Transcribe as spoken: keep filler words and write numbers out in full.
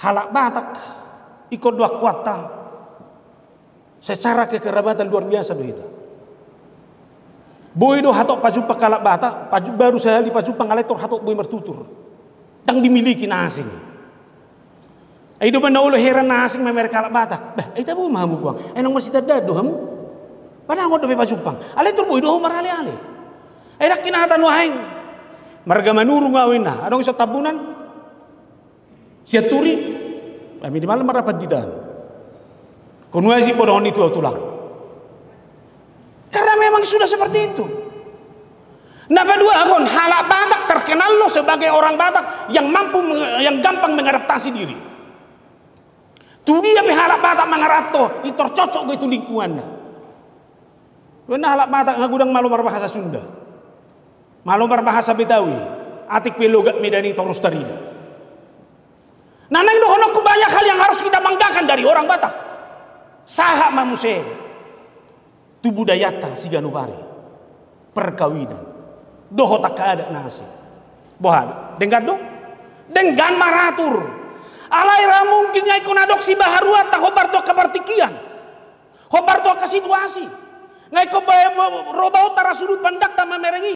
Halak Batak ingkon do angkuanta secara kekerabatan luar biasa do hita. Boi do hatop pajumpang halak Batak, paju-, baru sahali pajumpang alai tor hatop boi martutur. Ndang dimiliki na asing. Ai do na olo heran na asing mamereng halak Batak. Bah, ai tabo ma hamu goang. Ai naung marsitandaan do hamu. Padahal ngot dope pajumpang. Alai tor boi do hamu marale-ale. Ai ndang kinata nuaeng. Marga Manurung au inna. Adong ison Tambunan. Sianturi, kami di malam marapat di dalam. Kono aja bodoh itu tulang. Karena memang sudah seperti itu. Na paduahon, halak Batak terkenal lo sebagai orang Batak yang mampu menge-, yang gampang mengadaptasi diri. Tu dia pe halak Batak mangaranto, i tor cocok do i tu lingkunganna. Benar halak Batak nga godang malo marbahasa Sunda. Malo marbahasa Betawi, atik pe logat Medan i torus tarida. Nah, naeng dohononku banyak hal yang harus kita banggakan dari orang Batak. Sahat ma muse tu budayanta siganup ari. Perkawinan. Dohot angka adat na asing. Boha, denggan do? Denggan maratur. Alai ra mungkin nga ingkon adong sibaharuanta hombar tu angka partingkian. Hombar tu angka situasi. Nga ingkon ba-, ba-, ro baonta ra sudut pandangta mamereng i.